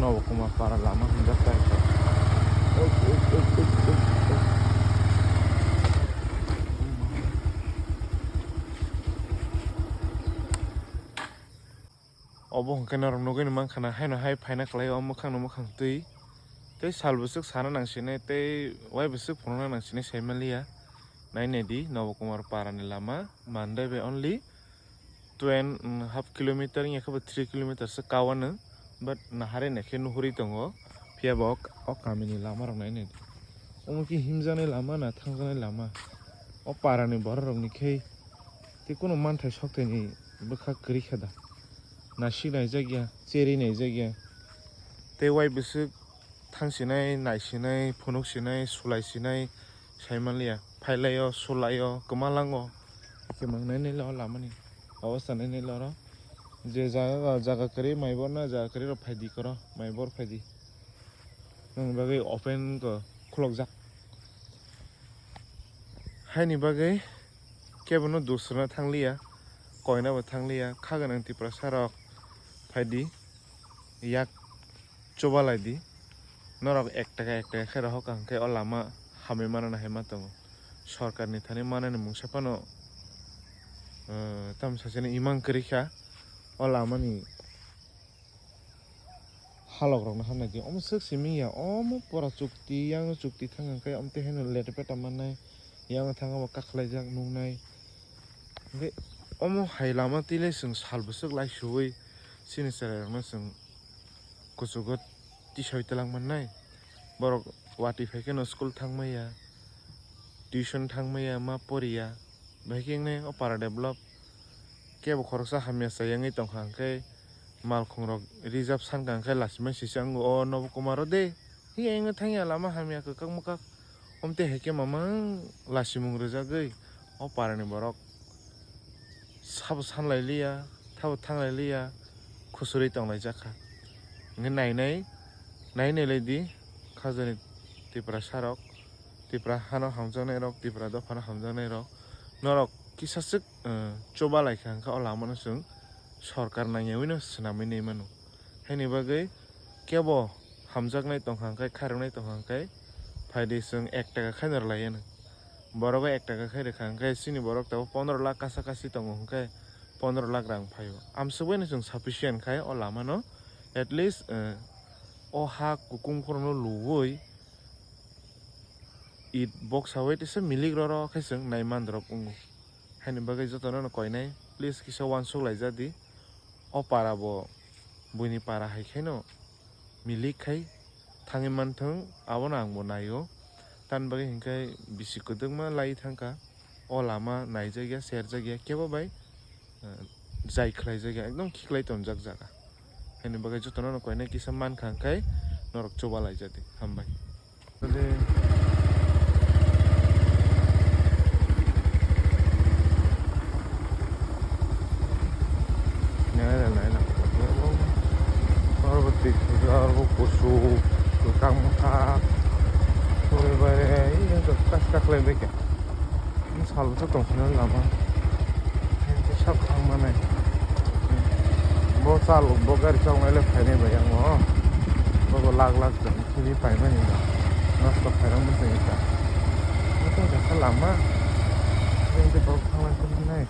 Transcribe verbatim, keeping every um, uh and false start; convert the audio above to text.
Obo Kumar para lama hwnjak tai. Obo hwnkhe norok nugwi mankha na, haino hai phaina kwlai o mwkhang no mwkhang twi. Tei sal bwswk sana nang sinai, tei wai bwswk phunukna nang sinai sai manliya. Nai nai di, Nobo Kumar para ni lama, Mandai bai only two and half kilometer, wngya khe bo three kilometer se kawano, but nahari naikhe nuhuri tongo, phiya bo o, o kamini lama rok nai nai di. Omo khe himjaknai lama na thangjaknai lama, o para ni borok rok ni khe tei kunu manthai sokthai ni bwkha kwrwi khe da, nasik naijak ya, cherwi naijak ya, tei wai bwswk thang sinai, nai sinai, phunuk sinai, sulai sinai, sai manliya. Phailaio, sulaio, kwmalango. Khe mang nai nai lo lamani. Obo sa nai nai lo ro. Je jaga, jaga kwrwi mai borna, jaga kwrwi rok phai di koro, mai bor phai di. Nang bagwi open ko khulokjak. Haini bagwi kebono dusrwna thangliya, koina bo thangliya, kha gwnang Tiprasa rok phai di, yak chubalai di. Norok ek taka ek taka khe rohor ka hwnkhe o lama hamwi mano na hai ma tongo. Sorkar ni thani manani mungsa phano, eh, tamo sachani imang kwrwi kha o lama ni halok rok no hamnai di. Omo swk simi ya, omo pora chukti, yang chukti thang hwnkhe omo tei haino leta peta mannai, yang thang bo kakhlaijak nuknai. Hwnkhe omo hai lama twi le chwng sal bwswk lai suwi chini cherai rok no chwng kuchugo tisai twlang mannai. Borok watwi phai kheno school thang maya, tuition thang maya, ma poriya. Bahai khe wngnai o para develop. Kebo khoroksa hamya chayangwi tongkha hwnkhe malkhung rok reserve sankha hwnkhe lachimai sisi wngo o Nobo Kumar o de. Hiya wngwi thangya lama hamya kwkak mwkak. Omtwi hai khe mamang lachimung rwjagwi o para ni borok sabo sanlai liya, thabo thanglai liya, khusurwi tonglaijak kha. Hwnkhe nai nai, nai nai lai di, khajani Tiprasa rok, Tipra hano hamjaknai rok, Tipra dophano hamjaknai rok, norok kisa swk, eh, chuba lai kha hwnkhe o lama no chwng sorkar nangyawi no swnamwi nai mano. Haini bagwi kebo hamjaknai tongkha hwnkhe, khairoknai tongkha hwnkhe, phaidi chwng ek taka khaino rwlai anw. Borogo ek taka khai rwkha hwnkhe, chini borok tabuk pondro lakh kasa kasi tongo hwnkhe, pondro lakh rang phaio. Amswk baino chwng sufficient khai o lama no, at least, eh, o ha kukum khorokno luwi it boksawi tesa milik roro khe chwng nai mandrop wngo. Haini bagwi jotono no koinai, please kisa uansuk laijak di. O para bo buini para hai khaino milik khai thangwi manthwng, abono ang bo naio. Tamni bagwi hinkhe bisi kwdwkma lai thangkha. O lama naijakya, serjakya, kebo bai, eh, jai khlaijakya, ekdom khiklai tonjak jaga. Haini bagwi jotono no koinai kisa mankha hwnkhe norok chuba laijadi. Hambai. Nai, nai, nai, nai. Parvati puja, aro kusu, kwchang mokha, suri bai, ini tuh tas tak lembek ya. Ini salu tuh tong sana lama. Ini tuh sab thang mana. Bo salu, bo gari chong nai le phainai bai ang o. Bo, bo lak lak jang. Sini paimani ba. Nosto khairang bwsai ta. Ito jasa lama. Ito borok thanglai tongkha nai.